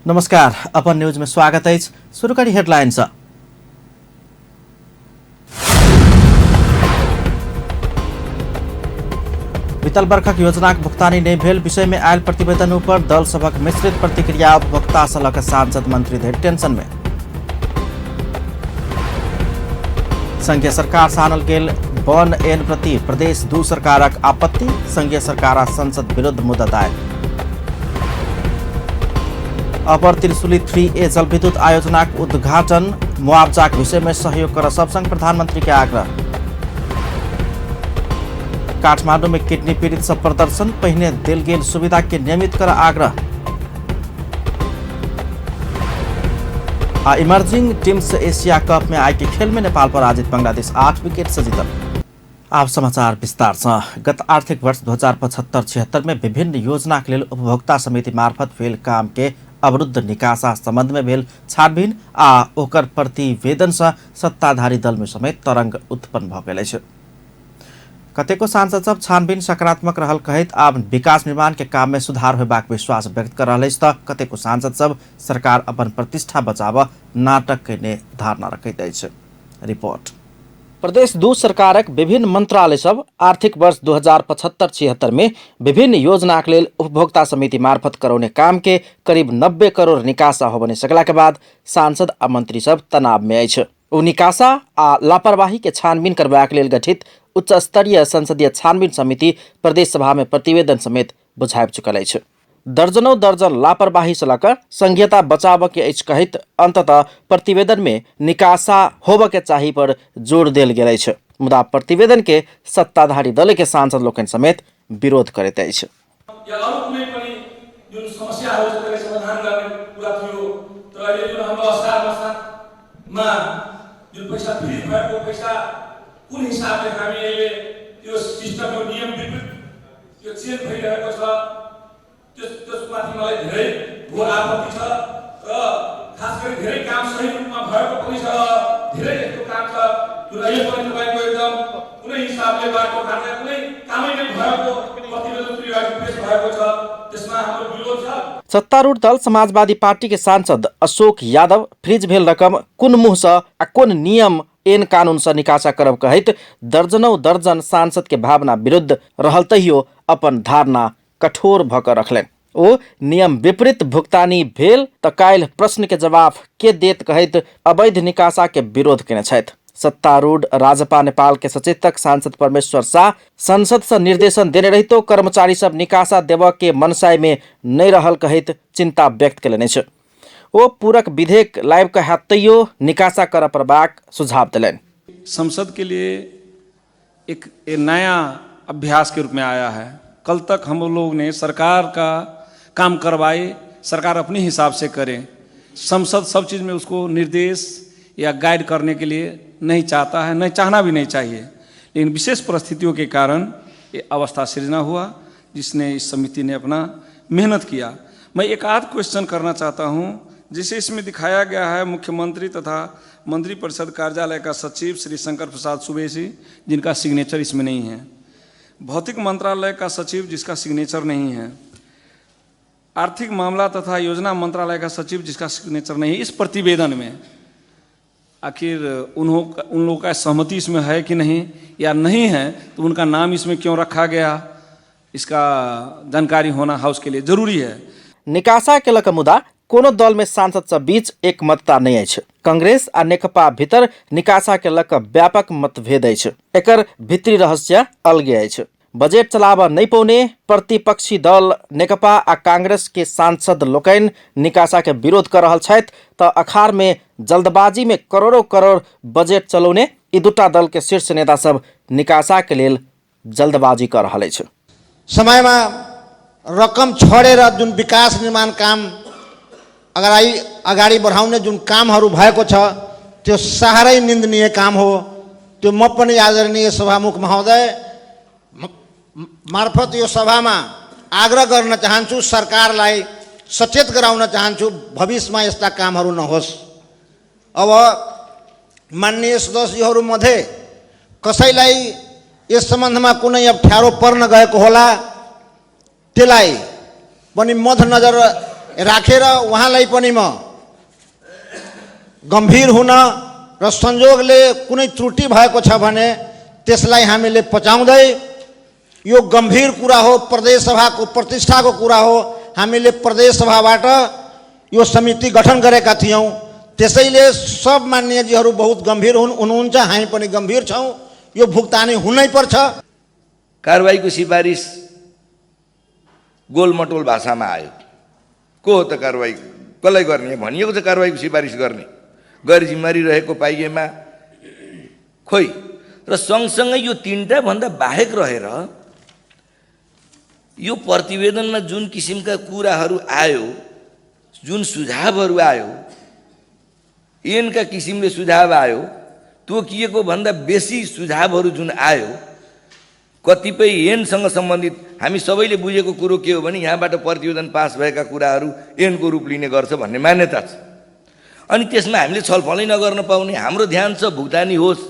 नमस्कार, अपन न्यूज में स्वागत अछि। शुरू करी हेडलाइन सँ। बीतल बरखक योजनाक भुगतानी नहि भेल विषय में आयल प्रतिवेदन ऊपर दल सभक मिश्रित प्रतिक्रिया, उपभोक्ता सँ लऽ कऽ सांसद मंत्री धरि टेंशन में। संघीय सरकार सँ आनल गेल वन एन प्रति प्रदेश दू सरकारक आपत्ति, संघीय सरकार आ संसद विरुद्ध मुद्दा दायर। अपर त्रिशूली 3A जलविद्युत आयोजनाक उद्घाटन, मुआवजाक विषय में सहयोग कर सब संग प्रधानमंत्री के आग्रह। काठमांडू में किडनी पीड़ित सब प्रदर्शन, पहिने देल गेल सुविधा के नियमित कर आग्रह। आ इमर्जिंग टीम्स एशिया कप में आइ के खेल में नेपाल पराजित बांग्लादेश 8 विकेट से जीतल। आब समाचार विस्तार सँ। गत आर्थिक वर्ष 2075-76 में विभिन्न योजनाक लेल उपभोक्ता समिति मार्फत भेल काम के अवरुद्ध निकासा संबंध में भेल छानबीन आ ओकर प्रतिवेदन सँ सत्ताधारी दल में समेत तरंग उत्पन्न भऽ गेल अछि। कतेको सांसद सब छानबीन सकारात्मक रहल कहैत आब विकास निर्माण के काम में सुधार होयबाक विश्वास व्यक्त कर रहल अछि तऽ कतेको सांसद सब सरकार अपन प्रतिष्ठा बचाबऽ नाटक कयने धारणा रखैत अछि। रिपोर्ट। प्रदेश दू सरकारक विभिन्न मंत्रालय सब आर्थिक वर्ष 2075-76 में विभिन्न योजनाक लेल उपभोक्ता समिति मार्फत करौने काम के करीब 90 करोड़ निकासा होबय नहि सकला के बाद सांसद आ मंत्री सब तनाव में अछि। ओ निकासा आ लापरवाही के छानबीन करबाक लेल गठित उच्च स्तरीय संसदीय छानबीन समिति प्रदेश सभा में प्रतिवेदन समेत बुझाबि चुकल अछि। दर्जनों दर्जन लापरवाही से लऽ संघीयता बचाबऽ के अछि कहैत अंततः प्रतिवेदन में निकासा होबऽ के चाही पर जोर देल गेल अछि। मुदा प्रतिवेदन के सत्ताधारी दल के सांसद लोकनि समेत विरोध करैत अछि। या अरू कुनै पनि जुन समस्याहरू छ त्यसलाई समाधान गर्ने कुरा थियो। तर अहिले जुन हाम्रो असार मसामा जुन पैसा फ्री भएको पैसा कुन हिसाबले हामी अहिले त्यो सिस्टमको नियम विपरीत त्यो चेन्ज भइरहेको छ, त्यसमाथि मलाई धेरै घोर आपत्ति छ र खास गरी धेरै काम सही रूपमा भएको पनि छ, धेरै यस्तो काम छ जुन अहिले पनि तपाईँको एकदम कुनै हिसाबले बाटोघाटो कुनै कामै नै भएको प्रतिवेदन पेश भएको छ, त्यसमा हाम्रो विरोध छ। सत्तारूढ़ दल समाजवादी पार्टी के सांसद अशोक यादव फ्रीज भेल रकम कोन मुँह सँ आ कोन नियम एन कानून सँ निकासा करब कहैत दर्जनों दर्जन सांसद के भावना विरुद्ध रहल तहियो अपन धारणा कठोर भऽ कऽ रखलनि। ओ नियम विपरीत भुगतानी भेल तऽ काल्हि प्रश्न के जवाब के देत कहैत अवैध निकासा के विरोध केने छथि। सत्तारूढ़ राजपा नेपाल के सचेतक सांसद परमेश्वर शाह संसद सँ निर्देशन देने रहितो कर्मचारी सब निकासा देबऽ के मनसाय में नहि रहल कहैत चिंता व्यक्त केलनि अछि। ओ पूरक विधेयक लाबि कऽ हैत तैयो निकासा करऽ पड़बाक सुझाव देलनि। संसद के लिए एक नया अभ्यास के रूप में आया है। कल तक हम लोग ने सरकार का काम करवाए, सरकार अपने हिसाब से करे, संसद सब चीज़ में उसको निर्देश या गाइड करने के लिए नहीं चाहता है, नहीं चाहना भी नहीं चाहिए, लेकिन विशेष परिस्थितियों के कारण ये अवस्था सृजना हुआ जिसने इस समिति ने अपना मेहनत किया। मैं एक आध क्वेश्चन करना चाहता हूँ, जिसे इसमें दिखाया गया है मुख्यमंत्री तथा मंत्रिपरिषद कार्यालय का सचिव श्री शंकर प्रसाद सुबेसी, जिनका सिग्नेचर इसमें नहीं है, भौतिक मंत्रालय का सचिव जिसका सिग्नेचर नहीं है, आर्थिक मामला तथा योजना मंत्रालय का सचिव जिसका सिग्नेचर नहीं है। इस प्रतिवेदन में आखिर उन लोगों का सहमति इसमें है कि नहीं, या नहीं है तो उनका नाम इसमें क्यों रखा गया, इसका जानकारी होना हाउस के लिए जरूरी है। निकासा के लऽ कऽ मुदा कोनो दल में सांसद सब बीच एकमतता नहि अछि। कांग्रेस आ नेकपा भीतर निकासा के लऽ कऽ व्यापक मतभेद अछि। एकर भीतरी रहस्य अलगे अछि। बजट चलाबऽ नहि पौने प्रतिपक्षी दल नेकपा आ कांग्रेस के सांसद लोकनि निकासा के विरोध कऽ रहल छथि तऽ अखाड़ में जल्दबाजी में करोड़ों करोड़ बजट चलौने ई दूटा दल के शीर्ष नेता सब निकासा के लेल जल्दबाजी कऽ रहल अछि। समयमा रकम छोडेर जुन विकास निर्माण काम अगाडि बढाउने जुन कामहरू भएको छ त्यो साह्रै निन्दनीय काम हो। त्यो म पनि आदरणीय सभामुख महोदय मार्फत यो सभामा आग्रह गर्न चाहन्छु, सरकारलाई सचेत गराउन चाहन्छु, भविष्यमा यस्ता कामहरू नहोस्। अब माननीय सदस्यहरूमध्ये कसैलाई यस सम्बन्धमा कुनै अप्ठ्यारो पर्न गएको होला, त्यसलाई पनि मध्यनजर राखेर उहाँलाई पनि म गम्भीर हुन र संयोगले कुनै त्रुटि भएको छ भने त्यसलाई हामीले पचाउँदै यो गम्भीर कुरा हो, प्रदेश सभाको प्रतिष्ठाको कुरा हो। हामीले प्रदेश सभाबाट यो समिति गठन गरेका थियौँ, त्यसैले सब मान्यजीहरू बहुत गम्भीर हुनुहुन्छ, हामी पनि गम्भीर छौँ। यो भुक्तानी हुनैपर्छ। कारवाहीको सिफारिस गोलमटोल भाषामा आयो। को हो त कारवाही कसलाई गर्ने भनिएको छ? कारवाहीको सिफारिस गर्ने गैर जिम्मेवारी रहेको पाइएमा खोइ। र सँगसँगै यो तिनवटा भन्दा बाहेक रहेर यो प्रतिवेदनमा जुन किसिमका कुराहरू आयो, जुन सुझावहरू आयो, ऐनका किसिमले सुझाव आयो, तोकिएको भन्दा बेसी सुझावहरू जुन आयो, कतिपय ऐनसँग सम्बन्धित हामी सबैले बुझेको कुरो के हो भने यहाँबाट प्रतिवेदन पास भएका कुराहरू ऐनको रूप लिने गर्छ भन्ने मान्यता छ। अनि त्यसमा हामीले छलफलै नगर्न पाउने, हाम्रो ध्यान छ भुक्तानी होस्।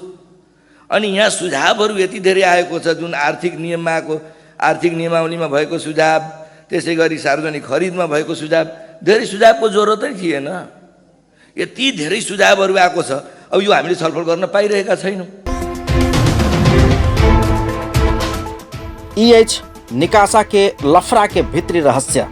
अनि यहाँ सुझावहरू यति धेरै आएको छ, जुन आर्थिक नियममा आएको, आर्थिक नियमावलीमा भएको सुझाव, त्यसै गरी सार्वजनिक खरिदमा भएको सुझाव, धेरै सुझावको जरुरतै थिएन। यति धेरै सुझावहरू आएको छ, अब यो हामीले छलफल गर्न पाइरहेका छैनौँ। ई अछि निकासा के लफड़ा के भित्री रहस्य।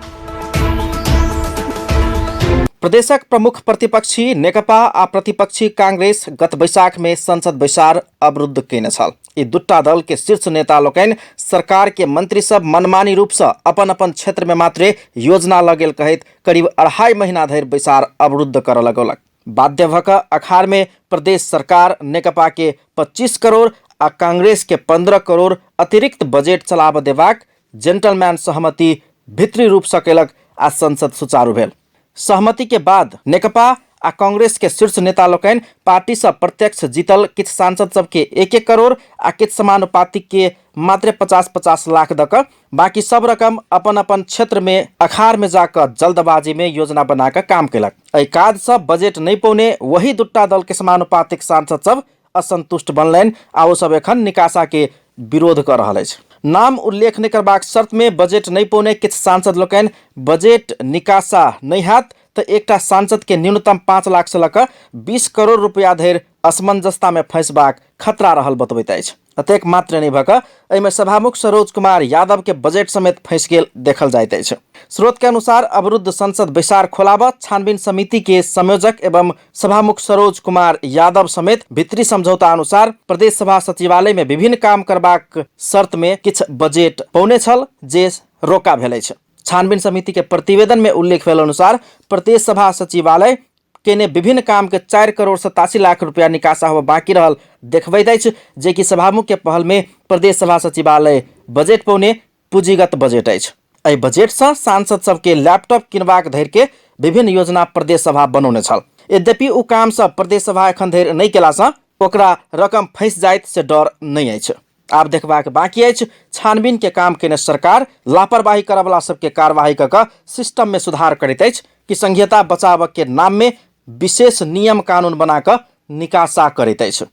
प्रदेशक प्रमुख प्रतिपक्षी नेकपा आ प्रतिपक्षी कांग्रेस गत बैसाख में संसद बैसार अवरुद्ध केने छल। ई दुटा दल के शीर्ष नेता लोकनि सरकार के मंत्री सब मनमानी रूप से अपन अपन क्षेत्र में मात्रे योजना लगेल कहैत करीब 2.5 महीना धरि बैसार अवरुद्ध करऽ लगौलक। बाध्य भऽ कऽ अखाड़ में प्रदेश सरकार नेकपा के 25 करोड़ आ कांग्रेस के 15 करोड़ अतिरिक्त बजट चलाबऽ देबाक जेंटलमैन सहमति भित्री रूप से केलक आ संसद सुचारू भेल। सहमति के बाद नेकपा आ कांग्रेस के शीर्ष नेता लोकनि पार्टी से प्रत्यक्ष जीतल किछु सांसद सबके 1-1 करोड़ आ किछु समानुपातिक के मात्र 50-50 लाख दऽ कऽ बाकी सब रकम अपन अपन क्षेत्र में अखाड़ में जाकऽ जल्दबाजी में योजना बना कऽ काम केलक। एहि काज से बजट नहीं पौने वही दुटा दल के समानुपातिक सांसद सब असंतुष्ट बनलनि आ ओ सब एखन निकासा के विरोध कऽ रहल अछि। नाम उल्लेख नहि करबाक शर्त में बजट नहीं पौने किछु सांसद लोकनि बजट निकासा नहीं हैत तऽ एकटा सांसद के न्यूनतम 5 लाख से लऽ कऽ 20 करोड़ रुपया धरि असमंजसता में फंसबाक खतरा रहल बतबैत अछि। एतेक मात्र नहि भऽ कऽ एहिमे सभामुख सरोज कुमार यादव के बजट समेत फंसि गेल देखल जाइत अछि। स्रोत के अनुसार अवरुद्ध संसद बैसार खोलाबऽ छानबीन समिति के संयोजक एवं सभामुख सरोज कुमार यादव समेत भित्री समझौता अनुसार प्रदेश सभा सचिवालय में विभिन्न काम करबाक शर्त में किछु बजट पौने छल जे रोका भेल अछि। छानबीन समिति के प्रतिवेदन में उल्लेख भेल अनुसार प्रदेश सभा सचिवालय केने विभिन्न काम के 4 करोड़ 87 लाख रुपया निकासा होबऽ बाकी रहल देखबैत अछि, जे कि सभामुख के पहल में प्रदेश सभा सचिवालय बजट पौने पूंजीगत बजट अछि। एहि बजट से सांसद सबके लैपटॉप किनबाक धरि के विभिन्न योजना प्रदेश सभा बनौने छल। यद्यपि ओ काम सब प्रदेश सभा एखन धरि नहि केला से ओकरा रकम फंसि जाइत से डर नहि अछि। आब देखबाक बाकी अछि छानबीन के काम केने सरकार लापरवाही करऽवला सबके कार्यवाही कऽ कऽ सिस्टम में सुधार करैत अछि कि संघीयता बचाबऽ के नाम में विशेष नियम कानून बना कऽ निकासा करैत अछि।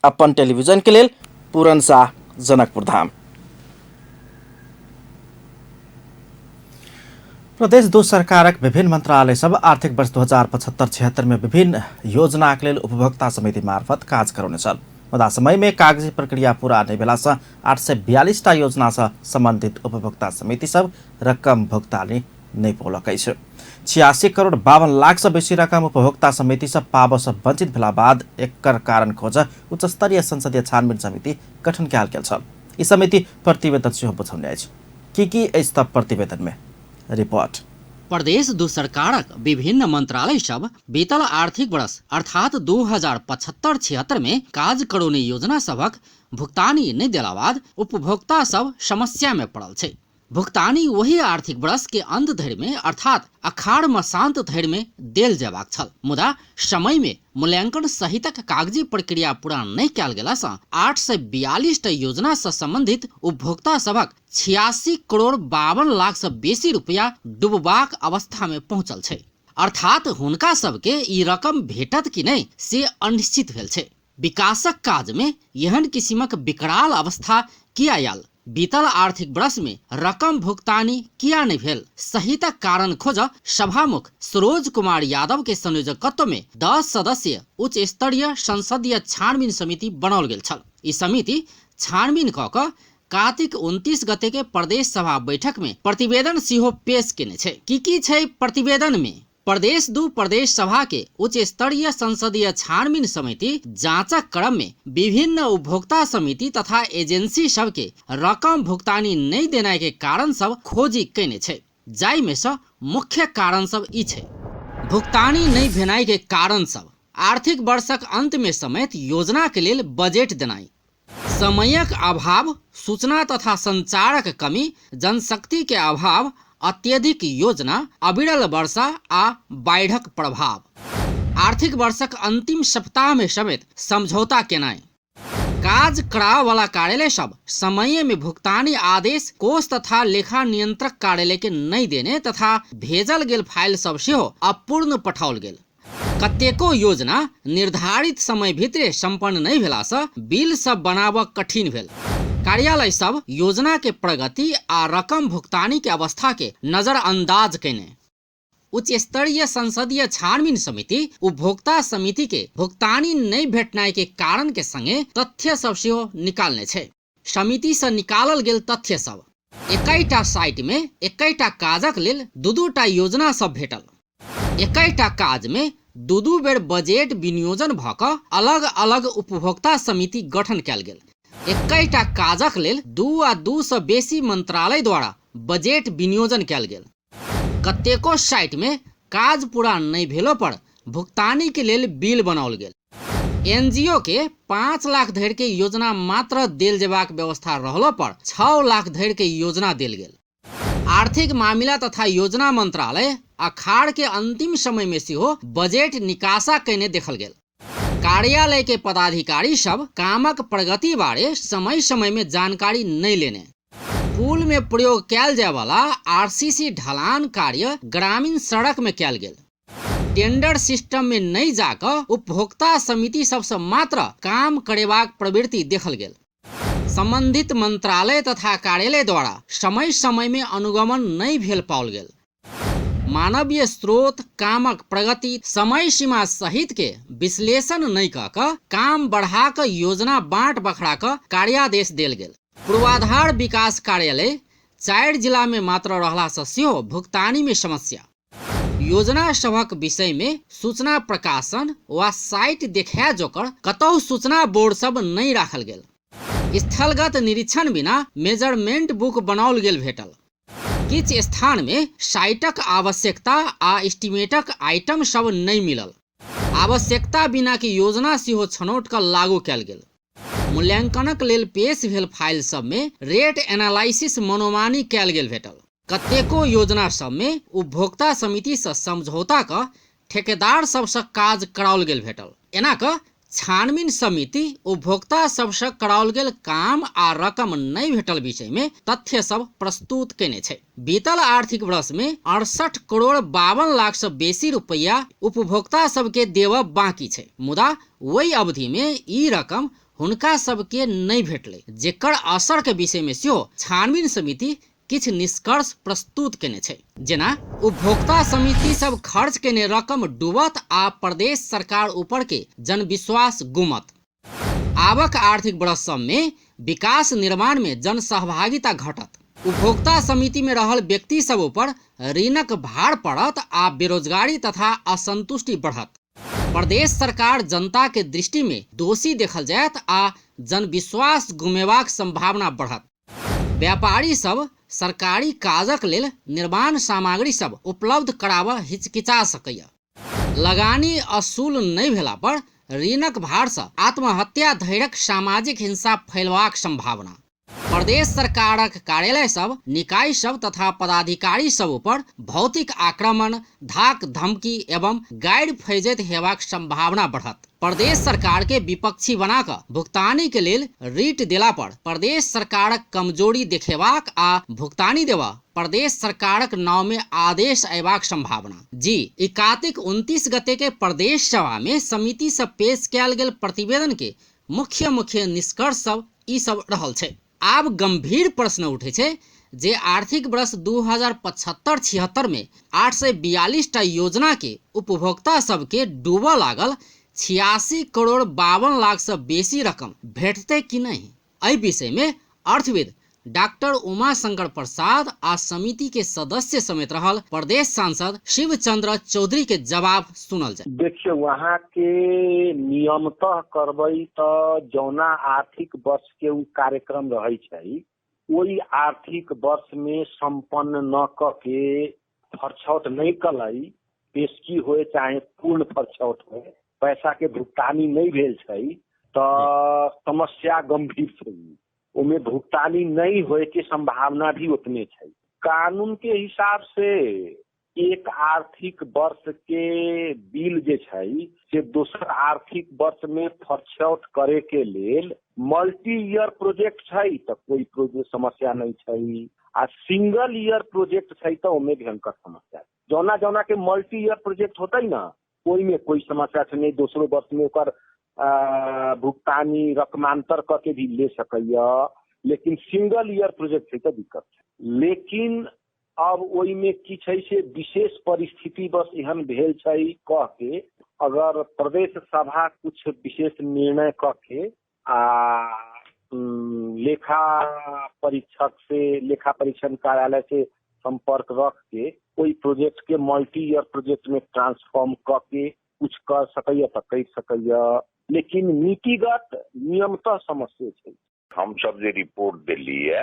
अपन टेलीविजन के लेल पूरन शाह, जनकपुर धाम। प्रदेश 2 सरकारक विभिन्न मंत्रालय सब आर्थिक वर्ष 2075-76 में विभिन्न योजनाक लेल उपभोक्ता समिति मार्फत काज करौने छल। मुदा समय में कागजी प्रक्रिया पूरा नहि भेला सँ 842 टा योजना सँ संबंधित उपभोक्ता समिति सब रकम भुगतानी नहि पौलक अछि। 86 करोड़ 52 लाख सँ बेसी रकम उपभोक्ता समिति सँ पाबऽ सँ वंचित भेला बाद एकर कारण खोज उच्च स्तरीय संसदीय छानबीन समिति गठन कयल गेल छल। ई समिति प्रतिवेदन सेहो बुझौने अछि। की की अछि त प्रतिवेदन में रिपोर्ट। प्रदेश 2 सरकारक विभिन्न मंत्रालय सब बीतल आर्थिक वर्ष अर्थात 2075-76 में काज करौने योजना सभक भुगतानी नहि देला बाद उपभोक्ता सब समस्या में पड़ल छै। भुगतानी वही आर्थिक वर्ष के अंत धरि में अर्थात अखाड़ मसांत धरि में देल जेबाक छल, मुदा समय में मूल्यांकन सहितक कागजी प्रक्रिया पूरा नहि कयल गेला सँ 842 टा योजना सँ संबंधित उपभोक्ता सभक 86 करोड़ 52 लाख सँ बेसी रुपया डूबबाक अवस्था में पहुंचल छै। अर्थात हुनका सबके ई रकम भेटत कि नहि से अनिश्चित भेल छै। विकासक काज में एहन किसिमक विकराल अवस्था किया आयल? बीतल आर्थिक वर्ष में रकम भुगतानी किया नहि भेल सहितक कारण खोज सभामुख सरोज कुमार यादव के संयोजकत्व में 10 सदस्यीय उच्च स्तरीय संसदीय छानबीन समिति बनाओल गेल छल। ई समिति छानबीन कऽ कऽ कार्तिक 29 गते के प्रदेश सभा बैठक में प्रतिवेदन सेहो पेश केने छै। की की छै प्रतिवेदन में? प्रदेश 2 प्रदेश सभा के उच्च स्तरीय संसदीय छानबीन समिति जांचक क्रम में विभिन्न उपभोक्ता समिति तथा एजेंसी सब के रकम भुगतानी नहीं देनाय के कारण सब खोजी केने छै, जाहि में से मुख्य कारण सब ई छै। भुगतानी नहीं भेनाय के कारण सब आर्थिक वर्षक अंत में समेत योजना के लेल बजट देनाय, समयक अभाव, सूचना तथा संचारक कमी, जनशक्ति के अभाव, अत्यधिक योजना, अविरल वर्षा आ बाढ़िक प्रभाव, आर्थिक वर्षक अंतिम सप्ताह में समेत समझौता केनाइ, काज कराव वाला कार्यालय सब समय में भुगतानी आदेश कोष तथा लेखा नियंत्रक कार्यालय के नहीं देने तथा भेजल गेल फाइल सब सेहो अपूर्ण पठाओल गेल, कतेको योजना निर्धारित समय भीतरे संपन्न नहीं भेला से बिल सब बनाबऽ कठिन भेल, कार्यालय सब योजना के प्रगति आ रकम भुगतानी के अवस्था के नजरअंदाज केने। उच्च स्तरीय संसदीय छानबीन समिति उपभोक्ता समिति के भुगतानी नहीं भेटनाय के कारण के संगे तथ्य सब सेहो निकालने छै। समिति से निकालल गेल तथ्य सब 21टा साइट में 21टा काजक लेल 2-2टा योजना सब भेटल, 21टा काज में 2-2 बेर बजट विनियोजन भऽ कऽ अलग अलग उपभोक्ता समिति गठन कयल गेल, 21टा काजक लेल 2 आ 2 सँ बेसी मंत्रालय द्वारा बजट विनियोजन कयल गेल, कतेको साइट में काज पूरा नहि भेलो पर भुगतानी के लेल बिल बनाओल गेल, एनजीओ के 5 लाख धरि के योजना मात्र देल जेबाक व्यवस्था रहलो पर 6 लाख धरि के योजना देल गेल। आर्थिक मामिला तथा योजना मंत्रालय अखाड़ के अंतिम समय में सेहो बजट निकासा कयने देखल गेल। कार्यालय के पदाधिकारी सब कामक प्रगति बारे समय समय में जानकारी नहीं लेने, पुल में प्रयोग कयल जाय वाला आरसीसी ढलान कार्य ग्रामीण सड़क में कयल गेल, टेंडर सिस्टम में नहीं जाकर उपभोक्ता समिति सबसे मात्र काम करेबाक प्रवृत्ति देखल गेल। संबंधित मंत्रालय तथा कार्यालय द्वारा समय समय में अनुगमन नहीं भेल पाओल गेल। मानवीय स्रोत कामक प्रगति समय सीमा सहित के विश्लेषण नहीं कऽ कऽ काम बढ़ा कऽ योजना बाँट बखरा कऽ कार्यादेश देल गेल। पूर्वाधार विकास कार्यालय 4 जिला में मात्र रहला से सेहो भुगतानी में समस्या, योजना सभक विषय में सूचना प्रकाशन वा साइट देखाय जोकर कतहु सूचना बोर्ड सब नहीं राखल गेल, स्थलगत निरीक्षण बिना मेजरमेंट बुक बनाओल गेल भेटल, किछु स्थान में साइटक आवश्यकता आ एस्टिमेटक आइटम सब नहीं मिलल, आवश्यकता बिना के योजना सेहो छनौट कऽ लागू कयल गेल, मूल्यांकनक लेल पेश भेल फाइल सब में रेट एनालिसिस मनोमानी कयल गेल भेटल, कतेको योजना सब में उपभोक्ता समिति से समझौता कऽ ठेकेदार सबसँ काज कराओल गेल भेटल। एना कऽ छानबीन समिति उपभोक्ता सबसँ कराओल गेल काम आ रकम नहि भेटल विषय में तथ्य सब प्रस्तुत केने छै। बीतल आर्थिक वर्ष में 68 करोड़ 52 लाख से बेसी रुपया उपभोक्ता सबके देबऽ बाकी छै, मुदा ओहि अवधि में ई रकम हुनका सबके नहि भेटलै, जेकर असर के विषय में सेहो छानबीन समिति किछु निष्कर्ष प्रस्तुत केने छै। जेना उपभोक्ता समिति सब खर्च केने रकम डूबत आ प्रदेश सरकार ऊपर के जनविश्वास गुमत, आवक आर्थिक वर्ष सब में विकास निर्माण में जनसहभागिता घटत, उपभोक्ता समिति में रहल व्यक्ति सब ऊपर ऋणक भार पड़त आ बेरोजगारी तथा असंतुष्टि बढ़त, प्रदेश सरकार जनता के दृष्टि में दोषी देखल जायत आ जनविश्वास गुमेबाक संभावना बढ़त, व्यापारी सब सरकारी काजक लेल निर्माण सामग्री सब उपलब्ध कराबऽ हिचकिचा सकैया, लगानी असूल नहि भेला पर ऋणक भार सँ आत्महत्या धैर्यक सामाजिक हिंसा फैलबाक संभावना, प्रदेश सरकारक कार्यालय सब, निकाय सब तथा पदाधिकारी सब ऊपर भौतिक आक्रमण, धाक धमकी एवं गारि फैजैत हेबाक संभावना बढ़त, प्रदेश सरकार के विपक्षी बना कऽ भुगतानी के लेल रिट देला पर प्रदेश सरकारक कमजोरी देखेबाक आ भुगतानी देबऽ प्रदेश सरकारक नाव में आदेश अयबाक संभावना। जी ई कार्तिक 29 गते के प्रदेश सभा में समिति से पेश कयल गेल प्रतिवेदन के मुख्य मुख्य निष्कर्ष सब ई सब रहल छै। आब गंभीर प्रश्न उठै छै जे आर्थिक वर्ष 2075-76 में 842 टा योजना के उपभोक्ता सबके डूबऽ लागल 86 करोड़ 52 लाख से बेसी रकम भेटतै कि नहि। एहि विषय में अर्थविद डॉक्टर उमाशंकर प्रसाद आ समिति के सदस्य समेत रहल प्रदेश सांसद शिवचंद्र चौधरी के जवाब सुनल जाय। देखियौ, अहाँके नियमतः करबै तऽ जौना आर्थिक वर्ष के उ कार्यक्रम रहै छै ओहि आर्थिक वर्ष में संपन्न न क के फरछौट नहि कलै, पेशकी होए चाहे पूर्ण फरछौट होए, पैसा के भुगतानी नहि भेल छै तऽ समस्या गंभीर छै। ओमे भुगतानी नहीं होए के संभावना भी उतने छै। कानून के हिसाब से एक आर्थिक वर्ष के बिल जे छै से दोसर आर्थिक वर्ष में फरछौट करे के लेल मल्टी ईयर प्रोजेक्ट छै तऽ कोई प्रोजेक्ट समस्या नहीं छै, आ सिंगल ईयर प्रोजेक्ट छै तऽ ओमे भयंकर समस्या। जौना जौना के मल्टी ईयर प्रोजेक्ट होतै ना ओहिमे कोई समस्या छै नहीं, दोसरो वर्ष में ओकर भुगतानी रकमांतर करके भी ले सकैया, लेकिन सिंगल ईयर प्रोजेक्ट छै तऽ दिक्कत छै। लेकिन अब ओहिमे की छै से विशेष परिस्थिति बस एहन भेल छै कह के अगर प्रदेश सभा कुछ विशेष निर्णय कऽ के आ लेखा परीक्षक से लेखा परीक्षण कार्यालय से संपर्क रख के ओहि प्रोजेक्ट के मल्टी ईयर प्रोजेक्ट में ट्रांसफॉर्म कऽ के कुछ कर सकैया तऽ करि सकैया, लेकिन नीतिगत नियमतः समस्या छै। हमसब जे रिपोर्ट देलियै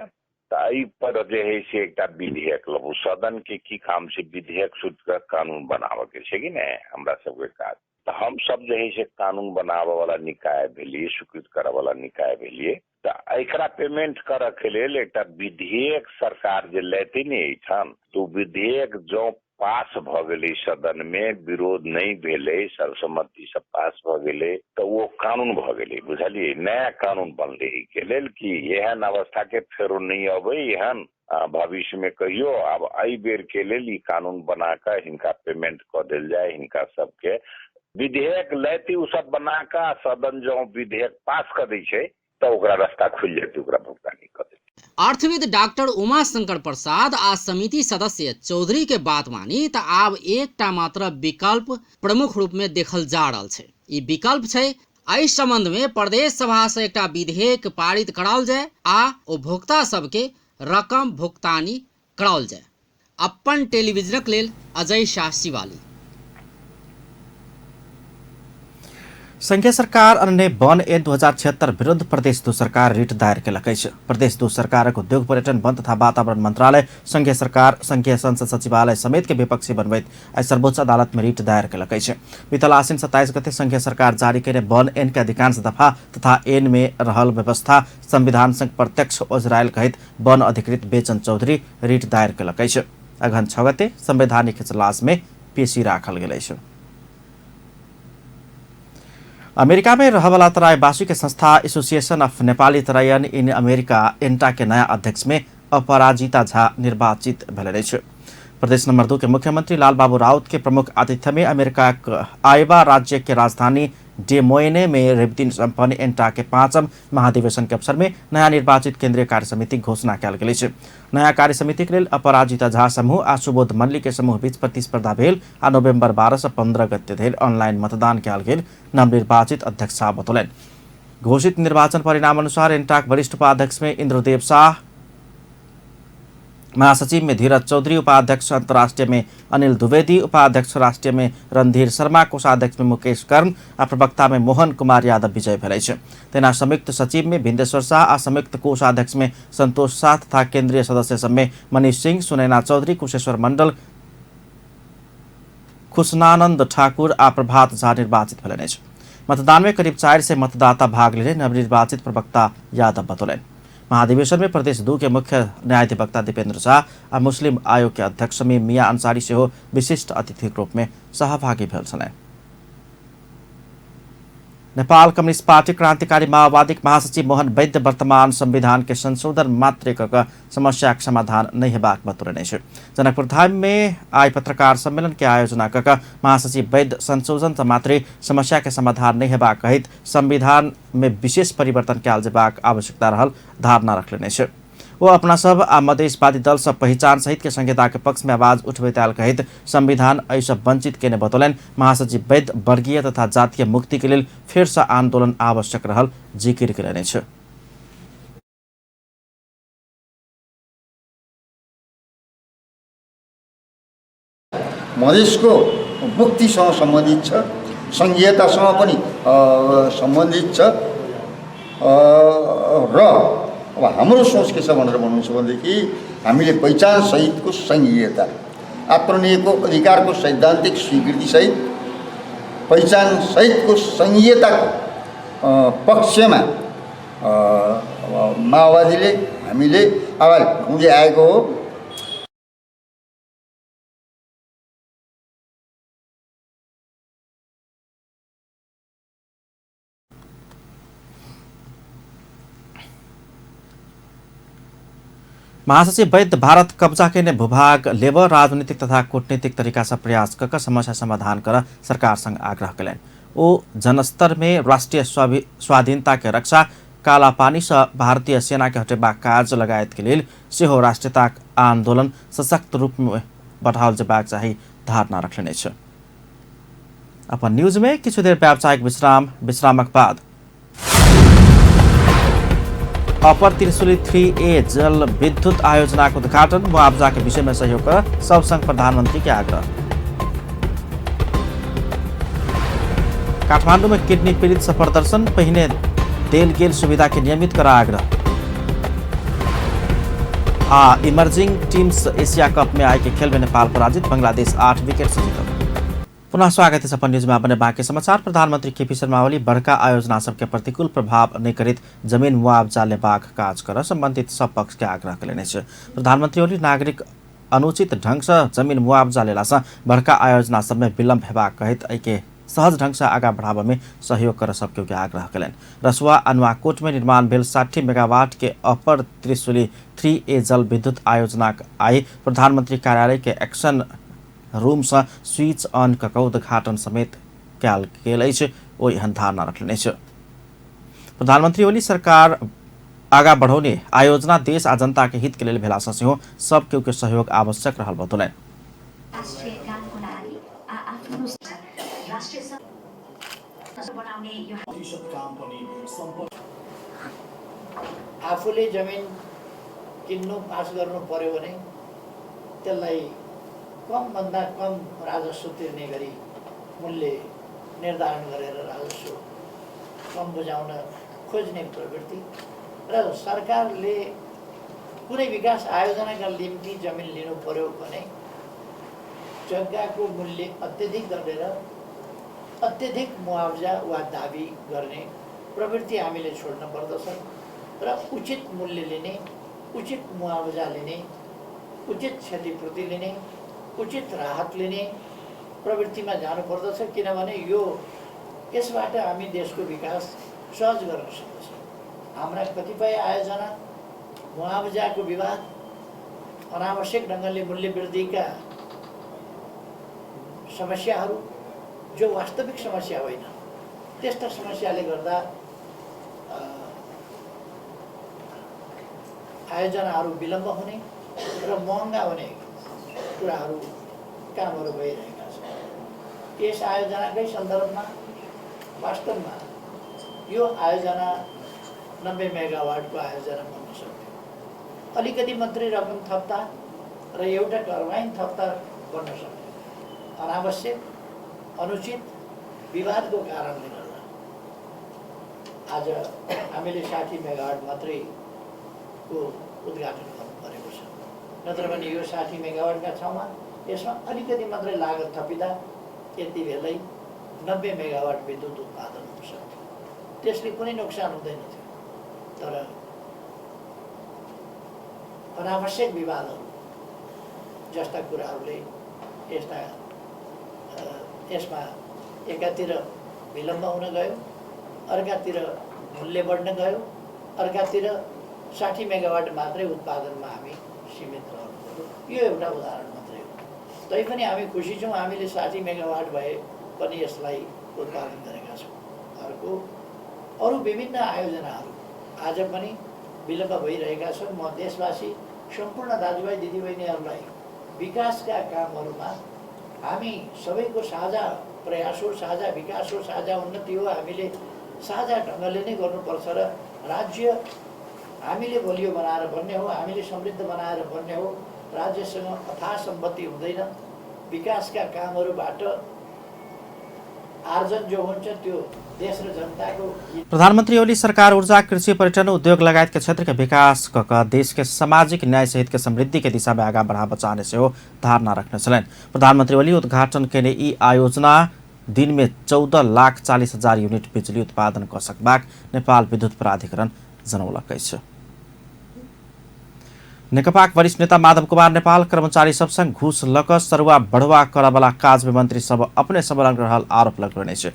तऽ एहि पर जे है से एकटा विधेयक लबू। सदन के की काम छै? विधेयक सुति कऽ कानून बनाबऽ के छै कि नहि हमरा सबके काज। तऽ हमसब जे है से कानून बनाबऽ वाला निकाय भेलियै, स्वीकृत करऽ वाला निकाय भेलियै, तऽ एकरा पेमेंट करऽ के लेल एकटा विधेयक सरकार जे लेतै ने एहिठाम, तऽ ओ विधेयक जँ पास भऽ गेलै सदन में, विरोध नहि भेलै, सर्वसम्मति से पास भऽ गेलै, तऽ ओ कानून भऽ गेलै, बुझलियै? नया कानून बनलै एहिके लेल कि एहन अवस्था के फेरो नहि अबै एहन भविष्य में कहियो। आब एहि बेर के लेल ई कानून बना कऽ हिनका पेमेंट कऽ देल जाय। हिनका सबके विधेयक लैती ओ सब बना कऽ सदन जँ विधेयक पास कऽ दै छै तऽ ओकरा रास्ता खुलि जेतै, ओकरा भुगतानी कऽ देतै। अर्थविद डॉक्टर उमाशंकर प्रसाद आ समिति सदस्य चौधरी के बात मानी तऽ आब एकटा मात्र विकल्प प्रमुख रूप में देखल जा रहल छै। ई विकल्प छै एहि संबंध में प्रदेश सभा से एकटा विधेयक पारित कराओल जाय आ उपभोक्ता सबके रकम भुगतानी कराओल जाय। अपन टेलीविजनक लेल अजय शाह, शिवाली। संघीय सरकार अन्य वन ऐन 2076 विरुद्ध प्रदेश दू सरकार रिट दायर केलक अछि। प्रदेश दू सरकारक उद्योग, पर्यटन, वन तथा वातावरण मंत्रालय संघीय सरकार, संघीय संसद सचिवालय समेत के विपक्षी बनबैत आइ सर्वोच्च अदालत में रिट दायर केलक अछि। बीतल आसिन 27 गते संघीय सरकार जारी केने वन ऐन के अधिकांश दफा तथा ऐन में रहल व्यवस्था संविधान संग प्रत्यक्ष ओझरायल कहैत वन अधिकृत बेचन चौधरी रिट दायर केलक अछि। अगहन 6 गते संवैधानिक इजलास में पेशी राखल गेल अछि। अमेरिका में रहवाला तराईवासी के संस्था association of Nepali Taraian in America एंटा के नया अध्यक्ष में अपराजिता झा निर्वाचित भेल अछि। प्रदेश नंबर 2 के मुख्यमंत्री लालबाबू राउत के प्रमुख आतिथ्य में अमेरिका आयवा राज्य के राजधानी डेमोइने में रविदिन सम्पन्न एंटा के 5म महाधिवेशन के अवसर में नया निर्वाचित केंद्रीय कार्य समिति घोषणा कयल गेल अछि। नया कार्य समिति के लेल अपराजिता झा समूह आ सुबोध मल्ली के समूह बीच प्रतिस्पर्धा भेल आ नवंबर 12 से 15 गते धरि ऑनलाइन मतदान कयल गेल नवनिर्वाचित अध्यक्ष साह बतौलनि। घोषित निर्वाचन परिणाम अनुसार एंटाक वरिष्ठ उपाध्यक्ष में इंद्रदेव शाह, महासचिव में धीरज चौधरी, उपाध्यक्ष अंतर्राष्ट्रीय में अनिल द्विवेदी, उपाध्यक्ष राष्ट्रीय में रणधीर शर्मा, कोषाध्यक्ष में मुकेश कर्ण आ प्रवक्ता में मोहन कुमार यादव विजय भेल अछि। तेना संयुक्त सचिव में भिंदेश्वर शाह आ संयुक्त कोषाध्यक्ष में संतोष शाह तथा केंद्रीय सदस्य सब में मनीष सिंह, सुनैना चौधरी, कुशेश्वर मंडल, खुशनानंद ठाकुर आ प्रभात झा निर्वाचित भेलनि अछि। मतदान में करीब 400 मतदाता भाग लेने नवनिर्वाचित प्रवक्ता यादव बतौलनि। महाधिवेशन में प्रदेश 2 के मुख्य न्यायाधिवक्ता दीपेंद्र शाह आ मुस्लिम आयोग के अध्यक्ष शमीम मियां अंसारी सेहो विशिष्ट अतिथिक रूप में सहभागी भेल छलनि। नेपाल कम्युनिस्ट पार्टी क्रांतिकारी माओवादी महासचिव मोहन वैद्य वर्तमान संविधान के संशोधन मात्र क समस्याक समाधान नहीं हेबाक बतौने अछि। जनकपुर धाम में आइ पत्रकार सम्मेलन के आयोजना क महासचिव वैद्य संशोधन से मात्रे समस्या के समाधान नहीं हेबाक कहैत संविधान में विशेष परिवर्तन कयल जेबाक आवश्यकता रहल धारणा रखलनि अछि। वो अपना सब आ मधेशवादी दल सब पहिचान सहित के संहिता के पक्ष में आवाज उठबैत आयल कहैत संविधान एहि वंचित केने बतौलनि। महासचिव वैद्य वर्गीय तथा जातीय मुक्ति के लेल फेर से आंदोलन आवश्यक रहल जिकिर केलनि अछि। मधेशको मुक्तिसँग सम्बन्धित छ, सङ्घीयतासँग पनि सम्बन्धित छ र अब हाम्रो सोच के छ भनेर भन्नुहुन्छ भनेदेखि हामीले पहिचान सहितको सङ्घीयता, आत्मनिर्णयको अधिकारको सैद्धान्तिक स्वीकृतिसहित पहिचान सहितको सङ्घीयताको पक्षमा माओवादीले हामीले आवाज उठाउँदै आएको हो। महासचिव वैद्य भारत कब्जा केने भूभाग लेब राजनीतिक तथा कूटनीतिक तरीका से प्रयास क समस्या समाधान कर सरकारसँग आग्रह कयलनि। ओ जनस्तर में राष्ट्रीय स्वाधीनता के रक्षा, काला पानी से भारतीय सेना के हटेबाक काज लगायत के लेल सेहो राष्ट्रीयता आंदोलन सशक्त रूप में बढ़ाओल जेबाक चाही धारणा रखलनि अछि। अपन न्यूज में किछु देर व्यावसायिक विश्राम, विश्रामक बाद अपर त्रिशूली 3A जल विद्युत आयोजना को उद्घाटन, मुआवजा के विषय में सहयोग कर सब संग प्रधानमंत्री के आग्रह। काठमांडू में किडनी पीड़ित से प्रदर्शन, पहिने देल गेल सुविधा के नियमित कर आग्रह। आ इमर्जिंग टीम्स एशिया कप में आय के खेल में नेपाल पराजित, बांग्लादेश 8 विकेट से जीतल। पुनः स्वागत है अपन न्यूज में अपने बाकी समाचार। प्रधानमंत्री केपी शर्मा ओली बड़का आयोजना सबके प्रतिकूल प्रभाव नहीं करित जमीन मुआवजा लेबाक काज कर संबंधित सब पक्ष के आग्रह कयलनि अछि। प्रधानमंत्री ओली नागरिक अनुचित ढंग से जमीन मुआवजा लेला से बड़का आयोजना सब में विलम्ब हेबाक कहैत एहिके सहज ढंग से आगा बढ़ाबय में सहयोग कर सबके के आग्रह कयलनि। रसुआ अनुवाकोट में निर्माण भेल 60 मेगावाट के अपर त्रिशूली 3A जल विद्युत आयोजनाक आइ प्रधानमंत्री कार्यालय के action room Se switch on क उद्घाटन समेत कयल गेल अछि। ओ एहन धारणा रखलनि अछि। प्रधानमंत्री ओली सरकार आगा बढ़ौने आयोजना देश आ जनता के हित के लेल भेला से सेहो सब केओ के सहयोग आवश्यक रहल बतौलनि। आफूले जमिन किन्नु पास गर्नु पर्यो भने त्यसलाई कमभन्दा कम राजस्व तिर्ने गरी मूल्य निर्धारण गरेर राजस्व कम बुझाउन खोज्ने प्रवृत्ति र सरकारले कुनै विकास आयोजनाका निम्ति जमिन लिनु पर्यो भने जग्गाको मूल्य अत्यधिक गरेर अत्यधिक मुआवजा वा दाबी गर्ने प्रवृत्ति हामीले छोड्न पर्दछ र उचित मूल्य लिने, उचित मुआवजा लिने, उचित क्षतिपूर्ति लिने, उचित राहत लिने प्रवृत्तिमा जानुपर्दछ। किनभने यो यसबाट हामी देशको विकास सहज गर्न सक्दछौँ। हाम्रा कतिपय आयोजना मुआवजाको विवाद, अनावश्यक ढङ्गले मूल्य वृद्धिका समस्याहरू जो वास्तविक समस्या होइन, त्यस्ता समस्याले गर्दा आयोजनाहरू विलम्ब हुने र महँगा हुने कुराहरू कामहरू भइरहेका छन्। यस आयोजनाकै सन्दर्भमा वास्तवमा यो आयोजना 90 मेगावाटको आयोजना बन्न सक्थ्यो। अलिकति मात्रै रकम थप्दा र एउटा टर्बाइन थप्दा बन्न सक्थ्यो। अनावश्यक अनुचित विवादको कारणले गर्दा आज हामीले 60 मेगावाट मात्रैको उद्घाटन गर्नु परेको छ। नत्र भने यो 60 मेगावाटका ठाउँमा यसमा अलिकति मात्रै लागत थपिँदा यति बेलै 90 मेगावाट विद्युत उत्पादन हुन सक्थ्यो। त्यसले कुनै नोक्सान हुँदैन थियो। तर अनावश्यक विवादहरू जस्ता कुराहरूले यस्ता यसमा एकातिर विलम्ब हुन गयो अर्कातिर मूल्य बढ्न गयो, अर्कातिर 60 मेगावाट मात्रै उत्पादनमा हामी सीमित रहनु पर्यो। यो एउटा उदाहरण मात्रै हो, तैपनि हामी खुसी छौँ, हामीले 60 मेगावाट भए पनि यसलाई उत्पादन गरेका छौँ। अर्को अरू विभिन्न आयोजनाहरू आज पनि विलम्ब भइरहेका छन्। म देशवासी सम्पूर्ण दाजुभाइ दिदीबहिनीहरूलाई विकासका कामहरूमा हामी सबैको साझा प्रयास हो, साझा विकास हो, साझा उन्नति हो, हामीले साझा ढङ्गले नै गर्नुपर्छ र राज्य हामीले बलियो बनाएर बन्ने हो, हामीले समृद्ध बनाएर बन्ने हो। राज्यसँग अथाह सम्पत्ति हुँदैन, विकासका कामहरूबाट आर्जन जो हुन्छ त्यो देश र जनताको। प्रधानमन्त्री ओली सरकार ऊर्जा, कृषि, पर्यटन, उद्योग लगायत के क्षेत्र के विकास क देश के सामाजिक न्याय सहित के समृद्धि के दिशा में आगा बढ़ाबऽ चाहने सेहो धारणा रखने छलनि। प्रधानमन्त्री ओली उद्घाटन केने ई आयोजना दिन में 14,40,000 यूनिट बिजुली उत्पादन क सकबाक नेपाल विद्युत प्राधिकरण जनौलक अछि। नेकपाक वरिष्ठ नेता माधव कुमार नेपाल कर्मचारी सब संग घूस लक सरुवा बढ़ुआ करबला काज में मंत्री सब अपने संलग्न रहल आरोप लगौने अछि।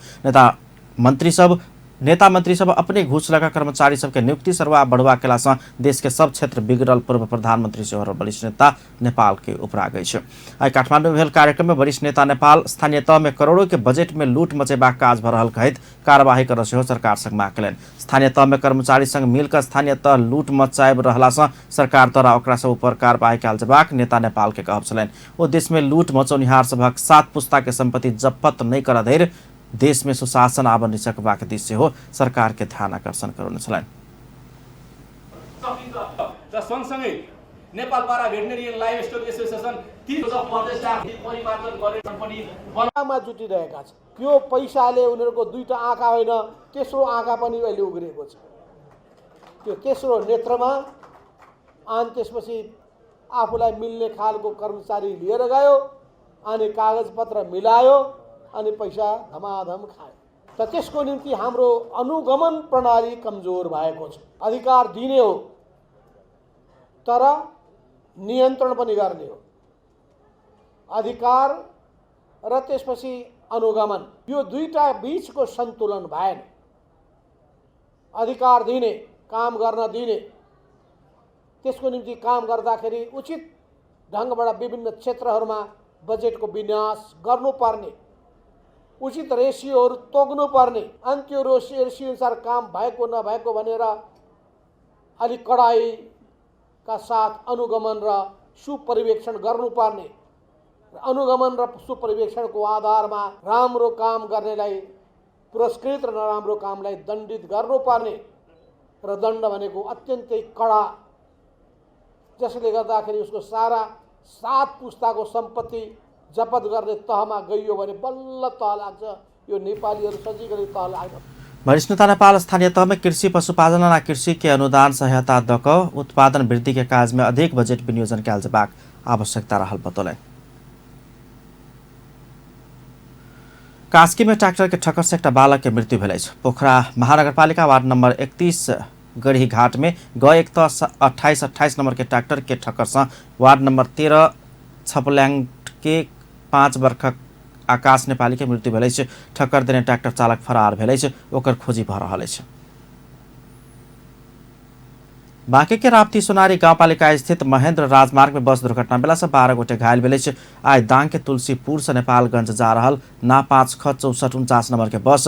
नेता मंत्री सब अपने घूस लगा कर्मचारी सबके नियुक्ति सरुआ बढ़ुआ केला सँ देश के सब क्षेत्र बिगड़ल पूर्व प्रधानमंत्री सेहो वरिष्ठ नेता नेपाल के उपराग अछि। आइ काठमाडौँ में भेल कार्यक्रम में वरिष्ठ नेता नेपाल स्थानीय तह में करोड़ों के बजट में लूट मचेबाक काज भ रहल कहैत कार्यवाही कर सेहो सरकार संग माग केलनि। स्थानीय तह में कर्मचारी संग मिलकर स्थानीय तह लूट मचाबि रहला सँ सरकार द्वारा ओकरा सब ऊपर कार्यवाही कयल जेबाक नेता नेपाल के कहब छलनि। ओ देश में लूट मचौनिहार सभक 7 पुस्ता के संपत्ति जब्त नहि करऽ धरि देश में सुशासन आबऽ नहि सकबाक दिस सेहो सरकार के ध्यान आकर्षण करौने छलनि। र सँगसँगै Nepal para veterinary livestock association 3 परिमार्जन गरेर पनि मा जुटिरहेका छन्। त्यो पैसाले उनीहरूको दुईटा आँखा होइन, तेस्रो आँखा पनि अहिले उग्रिएको छ। त्यो तेस्रो नेत्रमा अनि त्यसपछि आफूलाई मिल्ने खालको कर्मचारी लिएर गयो अनि कागजपत्र मिलायो अनि पैसा धमाधम खायो। त त्यसको निम्ति हाम्रो अनुगमन प्रणाली कमजोर भएको छ। अधिकार दिने हो तर नियन्त्रण पनि गर्ने हो। अधिकार र त्यसपछि अनुगमन, यो दुईटा बीचको सन्तुलन भएन। अधिकार दिने, काम गर्न दिने, त्यसको निम्ति काम गर्दाखेरि उचित ढङ्गबाट विभिन्न क्षेत्रहरूमा बजेटको विन्यास गर्नुपर्ने, उचित रेसियोहरू तोक्नुपर्ने, अनि त्यो रेसियो अनुसार काम भएको नभएको भनेर अलिक कडाइका साथ अनुगमन र सुपरिवेक्षण गर्नुपर्ने। अनुगमन र सुपरिवेक्षणको आधारमा राम्रो काम गर्नेलाई पुरस्कृत र नराम्रो कामलाई दण्डित गर्नुपर्ने र दण्ड भनेको अत्यन्तै कडा, जसले गर्दाखेरि उसको सारा 7 पुस्ताको सम्पत्ति जपत गर्ने तहमा गइयो भने बल्ल तह लाग्छ। यो नेपालीहरू सजिलै तह लाग्छ। वरिष्ठ नेता नेपाल स्थानीय तह में कृषि, पशुपालन आ कृषि के अनुदान सहायता दक उत्पादन वृद्धि के काज में अधिक बजट विनियोजन कयल जेबाक आवश्यकता रहल बतौलनि। कास्की में ट्रैक्टर के ठक्कर से एकटा बालक के मृत्यु भेल अछि। पोखरा महानगरपालिका वार्ड नंबर 31 गढ़ी घाट में ग 1 28 28 नंबर के ट्रैक्टर के ठक्कर से वार्ड नंबर 13 छपल्याङ के 5 वर्षक आकाश नेपाली के मृत्यु भेल अछि। ठक्कर देने ट्रैक्टर चालक फरार भेल अछि, ओकर खोजी भ रहल अछि। बाँके के राप्ती सोनारी गाउँपालिका स्थित महेन्द्र राजमार्ग में बस दुर्घटना बेला से 12 गोटे घायल भेल अछि। आइ दाङ के तुलसीपुर से नेपालगंज जा रहल ना 5 ख 64 49 नंबर के बस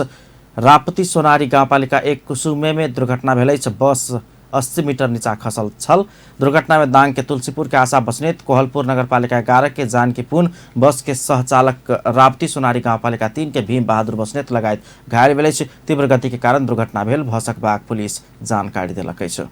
राप्ती सोनारी गाउँपालिका 1 कुसुमे में दुर्घटना भेल अछि। बस 80 मीटर नीचा खसल छल। दुर्घटना में दांग के तुलसीपुर के आशा बस्नेत, कोहलपुर नगरपालिका 11 के जानकी पुन, बस के सहचालक राप्ती सोनारी गाउँपालिका 3 के भीम बहादुर बस्नेत लगायत घायल भेल अछि। तीव्र गति के कारण दुर्घटना भेल भ सकबाक पुलिस जानकारी देलक अछि।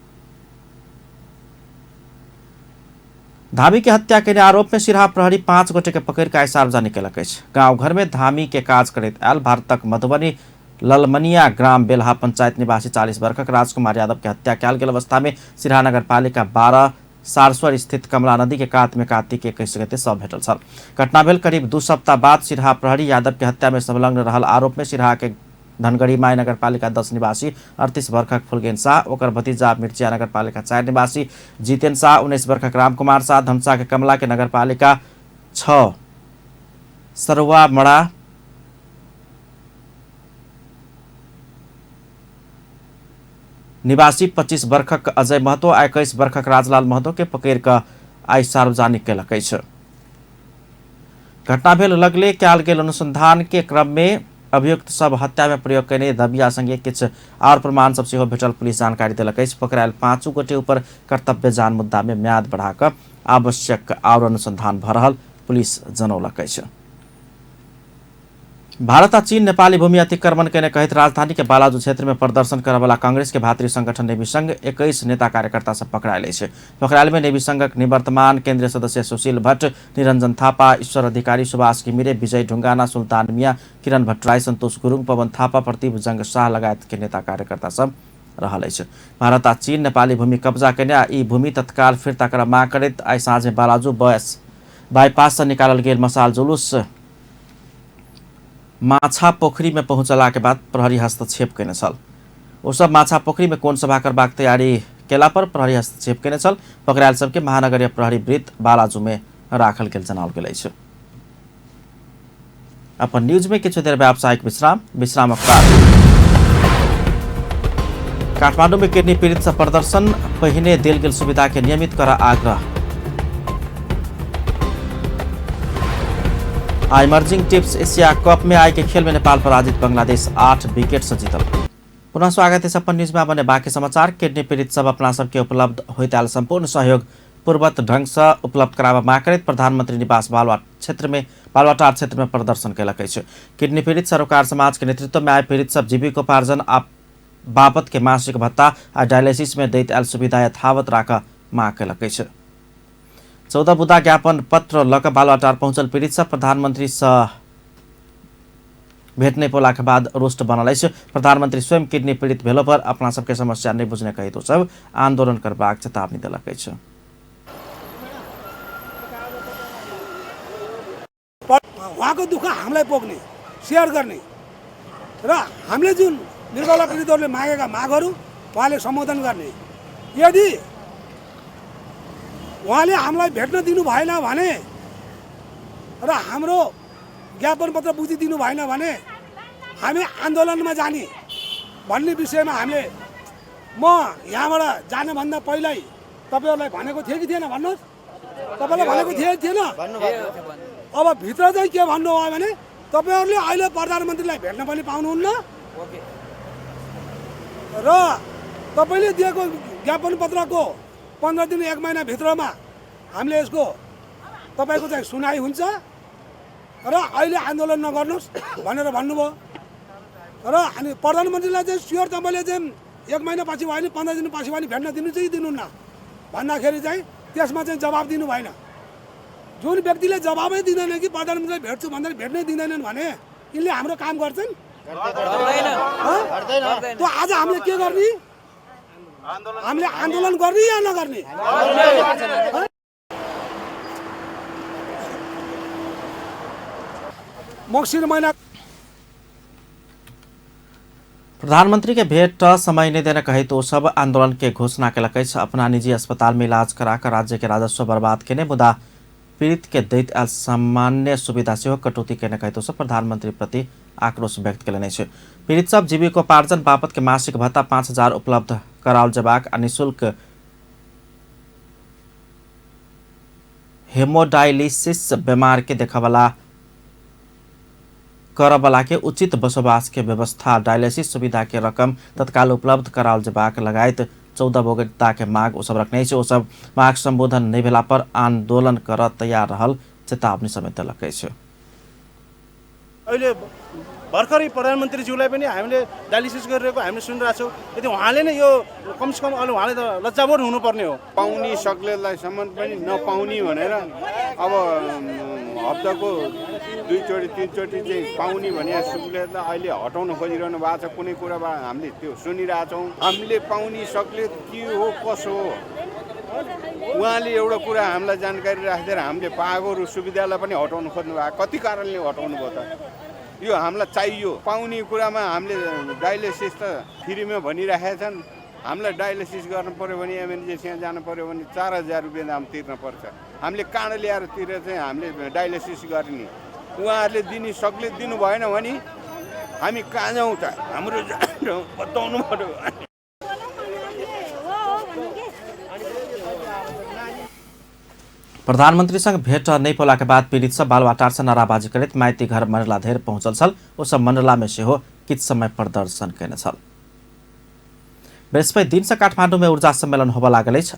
धामी के हत्या के आरोप में सिरहा प्रहरी 5 गोटे के पकड़ के आइ सार्वजनिक केलक अछि। गाँव घर में धामी के काज करैत आयल भारतक मधुबनी ललमनिया ग्राम बेलहा पंचायत निवासी 40 वर्षक राजकुमार यादव के हत्या कयल गेल अवस्था में सिरहा नगरपालिका 12 सारस्वर स्थित कमला नदी के कात में कार्तिक 21 गते शव भेटल छल। घटना भेल करीब 2 सप्ताह बाद सिरहा प्रहरी यादव के हत्या में संलग्न रहल आरोप में सिरहा के धनगढ़ी माई नगरपालिका 10 निवासी 38 वर्षक फुलगेन शाह, ओकर भतीजा मिर्चिया नगरपालिका 4 निवासी जितेन शाह, 19 वर्षक रामकुमार शाह, धमसा के कमला के नगरपालिका 6 सरवा मड़ा निवासी 25 वर्षक अजय महतो आ 21 वर्षक राजलाल महतो के पकड़ि कऽ आइ सार्वजनिक केलक अछि। घटना भेल लगले कयल गेल अनुसंधान के क्रम में अभियुक्त सब हत्या में प्रयोग कयने दबिया संगे किछु आओर प्रमाण सब सेहो भेटल पुलिस जानकारी देलक अछि। पकड़ायल 5 गोटे ऊपर कर्तव्य जान मुद्दा में म्याद बढ़ाकऽ आवश्यक आओर अनुसंधान भऽ रहल पुलिस जनौलक अछि। भारत आ चीन नेपाली भूमि अतिक्रमण केने कहैत राजधानी के बालाजू क्षेत्र में प्रदर्शन करऽवला कांग्रेस के भातृ संगठन नेवी संघ 21 नेता कार्यकर्ता सब पकड़ायल अछि। पकड़ायल में नेवी संघक निवर्तमान केंद्रीय सदस्य सुशील भट्ट, निरंजन थापा, ईश्वर अधिकारी, सुभाष घिमिरे, विजय ढुंगाना, सुल्तान मिया, किरण भट्टराई, संतोष गुरुङ, पवन थापा, प्रदीप जंग शाह लगायत के नेता कार्यकर्ता सब रहल अछि। भारत आ चीन नेपाली भूमि कब्जा केने आ ई भूमि तत्काल फिर्ता करऽ माग करैत आइ साँझ में बालाजू बस बाईपास से निकालल गेल मसाल जुलूस माछा पोखरी में पहुंचला के बाद प्रहरी हस्तक्षेप केने छल। ओ सब माछा पोखरी में कोण सभा करबाक तैयारी केला पर प्रहरी हस्तक्षेप केने छल। पकड़ायल सबके महानगरीय प्रहरी वृत्त बालाजू में राखल गेल जनाओल गेल अछि। अपन न्यूज में किछु देर व्यावसायिक विश्राम, विश्रामक बाद काठमांडू में किडनी पीड़ित से प्रदर्शन, पहिने देल गेल सुविधा के नियमित कर आग्रह। इमर्जिंग टिप्स एशिया कप में आइ के खेल में नेपाल पराजित बांग्लादेश 8 विकेट से जीतल। पुनः स्वागत है अपन न्यूज में बने बाकी समाचार। किडनी पीड़ित सब अपना सबके उपलब्ध होइत आयल संपूर्ण सहयोग पूर्वत ढंग से उपलब्ध कराबऽ माग करैत प्रधानमंत्री निवास बालुवाटार क्षेत्र में प्रदर्शन कयलक अछि। किडनी पीड़ित सरोकार समाज के नेतृत्व में आय पीड़ित सब जीविकोपार्जन आ बापत के मासिक भत्ता आ डायलिसिस में दैत आयल सुविधा यथावत राखऽ माग कयलक अछि। 14 बुँदा ज्ञापन पत्र लऽ कऽ बालुवाटार पहुँचल पीड़ित सब प्रधानमंत्री से भेट नहि पौला के बाद रोष्ट बनल अछि। प्रधानमंत्री स्वयं किडनी पीड़ित भेलो पर अपना सबके समस्या नहि बुझने कहैत ओ सब आंदोलन करबाक चेतावनी देलक अछि। उहाँको दुःख हामीलाई पोख्ने, सेयर गर्ने र हामीले जुन निर्बल पीडितहरूले मागेका मागहरू उहाँले सम्बोधन गर्ने। यदि उहाँले हामीलाई भेट्न दिनु भएन भने र हाम्रो ज्ञापन पत्र बुझिदिनु भएन भने हामी आन्दोलनमा जाने भन्ने विषयमा हामीले म यहाँबाट जानुभन्दा पहिल्यै तपाईँहरूलाई भनेको थिएँ कि थिएन भन्नुहोस्? तपाईँलाई भनेको थिएँ थिएन? अब भित्र चाहिँ के भन्नुभयो भने तपाईँहरूले अहिले प्रधानमन्त्रीलाई भेट्न पनि पाउनुहुन्न र तपाईँले दिएको ज्ञापन पत्रको 15 दिन 1 महिनाभित्रमा हामीले यसको तपाईँको चाहिँ सुनाइ हुन्छ र अहिले आन्दोलन नगर्नुहोस् भनेर भन्नुभयो। र अनि प्रधानमन्त्रीलाई चाहिँ स्योर तपाईँले चाहिँ 1 महिनापछि भयो भने 15 दिनपछि भयो भने भेट्न दिनु चाहिँ दिनुहुन्न भन्दाखेरि चाहिँ त्यसमा चाहिँ जवाब दिनु भएन। जुन व्यक्तिले जवाबै दिँदैन कि प्रधानमन्त्रीलाई भेट्छु भन्दा भेट्नै दिँदैनन् भने यिनले हाम्रो काम गर्छन्? त्यो आज हामीले के गर्ने? हामीले आन्दोलन गर्ने या नगर्ने? मङ्सिर महिना प्रधानमंत्री के भेंट समय नहीं देने कहित ओ सब आंदोलन के घोषणा केलक अछि। अपना निजी अस्पताल में इलाज कराकर राज्य के राजस्व बर्बाद केने मुदा पीड़ित के दैत आयल सामान्य सुविधा सेहो कटौती केने कहित ओ सब प्रधानमंत्री प्रति आक्रोश व्यक्त केलनि अछि। पीड़ित सब जीविकोपार्जन बापत के मासिक भत्ता 5000 उपलब्ध कराओल जेबाक आ निःशुल्क हेमोडायलिसिस बीमार के देखबला करबला के उचित बसोबास के व्यवस्था, डायलिसिस सुविधा के रकम तत्काल उपलब्ध कराओल जेबाक लगायत 14 बोगता के माग ओ सब रखने अछि। ओ सब माग संबोधन नहि भेला पर आंदोलन कर तैयार रहल चेतावनी समेत देलक अछि। अहिले भर्खरै प्रधानमन्त्रीज्यूलाई पनि हामीले डायलिसिस गरिरहेको हामीले सुनिरहेको छौँ। यदि उहाँले नै यो कमसेकम अहिले उहाँले त लज्जाबोध हुनुपर्ने हो। पाउने सक्लेलाई सम्म पनि नपाउने भनेर अब हप्ताको 2 चोटि 3 चोटि चाहिँ पाउने भने सुक्लेलाई अहिले हटाउन खोजिरहनु भएको छ। कुनै कुरा हामीले त्यो सुनिरहेछौँ। हामीले पाउने सक्ले के हो कसो हो उहाँले एउटा कुरा हामीलाई जानकारी राखिदिएर हामीले पाएको सुविधालाई पनि हटाउनु खोज्नु भएको, कति कारणले हटाउनु भयो त? यो हामीलाई चाहियो। पाउने कुरामा हामीले डायलिसिस त फ्रीमा भनिराखेका छन्। हामीलाई डायलिसिस गर्नु पऱ्यो भने इमर्जेन्सीमा जानु पऱ्यो भने 4000 रुपियाँ दाम तिर्न पर्छ। हामीले कहाँबाट ल्याएर तिरेर चाहिँ हामीले डायलिसिस गर्ने? उहाँहरूले दिने सक्ले दिनु भएन भने हामी कहाँ जाउँ त? हाम्रो बताउनु पऱ्यो। प्रधानमंत्री संग भेंट नहि पौला के बाद पीड़ित सब बालवाटार से नाराबाजी करैत माइती घर मंडला धरि पहुंचल छल। ओ सब मंडला में सेहो किछु समय प्रदर्शन कयने छल। बृहस्पति दिन से काठमांडू में ऊर्जा सम्मेलन होबय लागल अछि।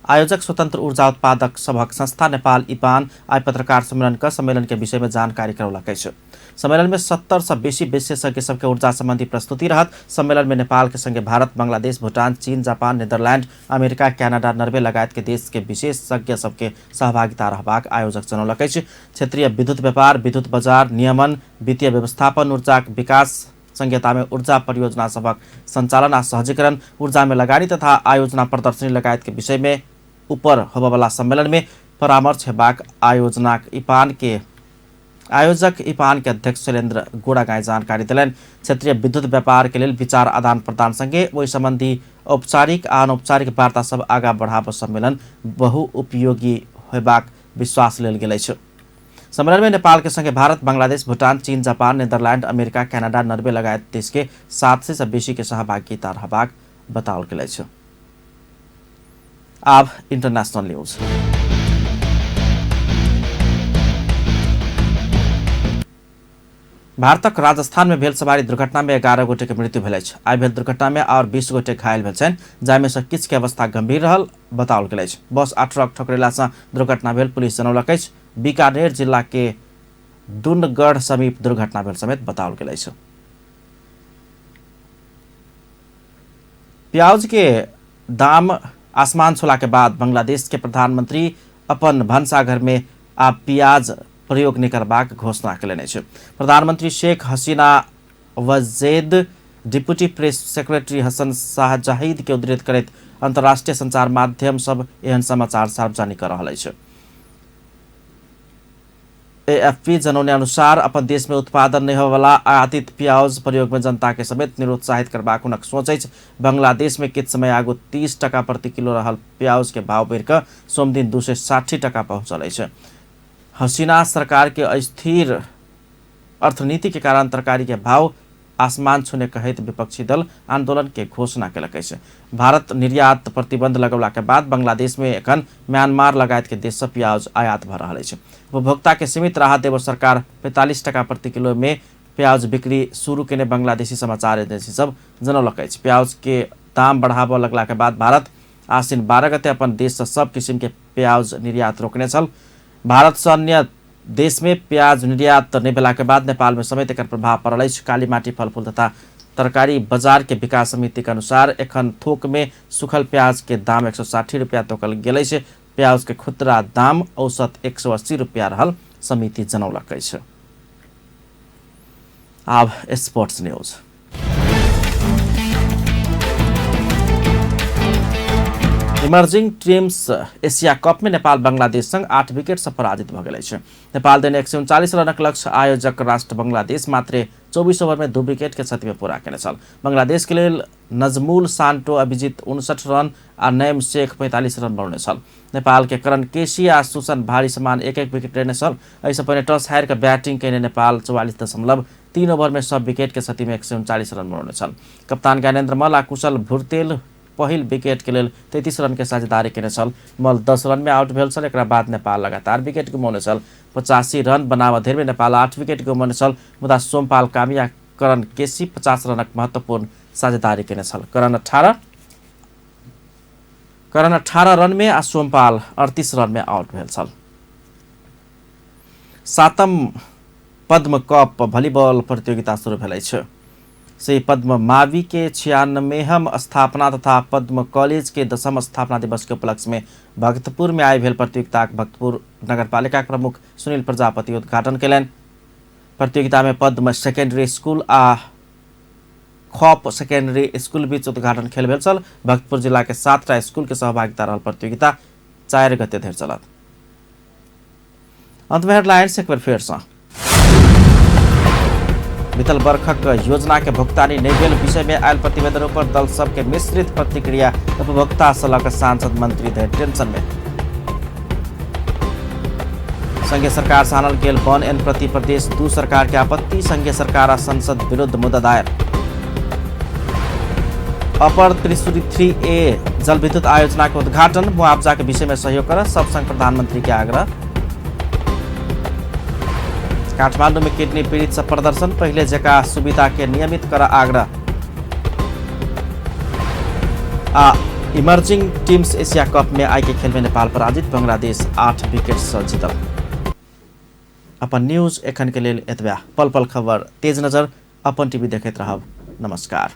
आयोजक स्वतंत्र ऊर्जा उत्पादक सभक संस्था नेपाल इपान आइ पत्रकार सम्मेलन क सम्मेलन के विषय में जानकारी करौलक अछि। सम्मेलन में 70 से बेसी विशेषज्ञ सबके ऊर्जा संबंधी प्रस्तुति रहत। सम्मेलन में नेपाल के संगे भारत, बांग्लादेश, भूटान, चीन, Japan, Netherland, America, Canada, Norway लगायत के देश के विशेषज्ञ सबके सहभागिता रहबाक आयोजक जनौलक अछि। क्षेत्रीय विद्युत व्यापार, विद्युत बजार नियमन, वित्तीय व्यवस्थापन, ऊर्जाक विकास संहिता में ऊर्जा परियोजना सभक संचालन आ सहजीकरण, ऊर्जा में लगानी तथा आयोजना प्रदर्शनी लगायत के विषय में ऊपर होबयवला सम्मेलन में परामर्श हेबाक आयोजक इपान के अध्यक्ष शैलेन्द्र गोड़ागाई जानकारी देलनि। क्षेत्रीय विद्युत व्यापार के लेल विचार आदान प्रदान संगे ओहि संबंधी औपचारिक आ अनौपचारिक वार्ता सब आगा बढ़ाबऽ सम्मेलन बहुउपयोगी होयबाक विश्वास लेल गेल अछि। सम्मेलन में नेपाल के संगे भारत, बांग्लादेश, भूटान, चीन, Japan, Netherland, America, Canada, Norway लगायत देश के 700 से बेसी के सहभागिता रहबाक बताओल गेल अछि। आब इंटरनेशनल न्यूज। भारतक राजस्थान में भेल सवारी दुर्घटना में 11 गोटे के मृत्यु भेल अछि। आइ भेल दुर्घटना में और 20 गोटे घायल भेल छनि, जाहिमे सँ किछु के अवस्था गंभीर रहल बताओल गेल अछि। बस आ ट्रक ठोकरेला सँ दुर्घटना भेल पुलिस जनौलक अछि। बीकानेर जिला के दुनगढ़ समीप दुर्घटना भेल समेत बताओल गेल अछि। प्याज के दाम आसमान छूला के बाद बांग्लादेश के प्रधानमंत्री अपन भनसाघर में आब प्याज प्रयोग नहि करबाक घोषणा कयलनि अछि। प्रधानमंत्री Sheikh Hasina Wajed deputy press secretary Hasan Shahzahid के उद्धृत करैत अंतर्राष्ट्रीय संचार माध्यम सब एहन समाचार सार्वजनिक कऽ रहल अछि। एएफपी जनौने अनुसार अपन देश में उत्पादन नहि होयवला आयातित प्याज प्रयोग में जनता के समेत निरुत्साहित करबाक हुनक सोच अछि। बांग्लादेश में किछु समय आगू 30 टका प्रति किलो रहल प्याज के भाव बढ़ि कऽ सोमदिन 260 टका पहुंचल अछि। हसीना सरकार के अस्थिर अर्थनीति के कारण तरकारी के भाव आसमान छूने कहैत विपक्षी दल आंदोलन के घोषणा केलक अछि। भारत निर्यात प्रतिबंध लगौला के बाद बांग्लादेश में एखन म्यांमार लगायत के देश से प्याज आयात भऽ रहल अछि। उपभोक्ता के सीमित राहत देब सरकार 45 टका प्रति किलो में प्याज बिक्री शुरू केने बांग्लादेशी समाचार एजेंसी सब जनौलक अछि। प्याज के दाम बढ़ाबऽ लगला के बाद भारत आश्विन 12 गते अपन देश से सब किसिम के प्याज निर्यात रोकने छल। भारत से अन्य देश में प्याज निर्यात नहि भेला के बाद नेपाल में समेत एकर प्रभाव पड़ल अछि। कालीमाटी फलफूल तथा तरकारी बाजार के विकास समिति के अनुसार एखन थोक में सूखल प्याज के दाम 160 रुपया तोकल गेल अछि। प्याज के खुदरा दाम औसत 180 रुपया रहल समिति जनौलक अछि। आब sports news. Emerging teams Asia cup में नेपाल बांग्लादेश संग 8 विकेट से पराजित भऽ गेल अछि। नेपाल देने 139 रनक लक्ष्य आयोजक राष्ट्र बांग्लादेश मात्रे 24 ओवर में 2 विकेट के क्षति में पूरा केने छल। बांग्लादेश के लेल नजमुल सान्टो अभिजीत 59 रन आ नैम शेख 45 रन बनौने छल। नेपाल के करण केसी आ सुसन भारी समान 1-1 विकेट लेने छल। एहिसँ पहिने टॉस हारि कऽ बैटिंग केने नेपाल 44.3 ओवर में सब विकेट के क्षति में 139 रन बनौने छल। कप्तान ज्ञानेन्द्र मल्ल आ कुशल भुर्तेल पहिल विकेट के लेल 33 रन के साझेदारी केने छल। मल्ल 10 रन में आउट भेल छल। एकरा बाद नेपाल लगातार विकेट गुमौने छल। 85 रन बनाबऽ धरि में नेपाल 8 विकेट गुमौने छल, मुदा सोमपाल कामी आ करण केसी 50 रनक महत्वपूर्ण साझेदारी केने छल। करण 18 रन में आ सोमपाल 38 रन में आउट भेल छल। 7म पद्म कप भलिबॉल प्रतियोगिता शुरू भेल अछि। से पद्म मावि के 96म स्थापना तथा पद्म कॉलेज के 10म स्थापना दिवस के उपलक्ष्य में भक्तपुर में आइ भेल प्रतियोगिता भक्तपुर नगरपालिका प्रमुख सुनील प्रजापति उद्घाटन केलनि। प्रतियोगिता में पद्म सेकेंडरी स्कूल आ खप सेकेंडरी स्कूल बीच उद्घाटन खेल भेल छल। भक्तपुर जिला के 7टा स्कूल के सहभागिता रहल प्रतियोगिता 4 गते धरि चलत। अंत में हेडलाइंस एक बेर फेर सँ। बीतल बरखक योजना के भुगतानी नहि भेल विषय में आयल प्रतिवेदन पर दल सबके मिश्रित प्रतिक्रिया, उपभोक्ता से लऽ कऽ सांसद मंत्री धरि टेंशन में। संघीय सरकार से आनल गेल वन एन प्रति प्रदेश 2 सरकार के आपत्ति, संघीय सरकार आ संसद विरुद्ध मुद्दा दायर। अपर त्रिशूली 3A जलविद्युत आयोजना के उद्घाटन, मुआवजा के विषय में सहयोग कर सब संग प्रधानमंत्री के आग्रह। काठमांडू में किडनी पीड़ित सब प्रदर्शन, पहले जका सुविधा के नियमित कर आग्रह। आ इमर्जिंग टीम्स एशिया कप में आई के खेल में नेपाल पराजित, बांग्लादेश 8 विकेट से जीतल। अपन न्यूज एखन के लेल एतबा। पल पल खबर तेज नजर अपन टीवी देखैत रहब। नमस्कार।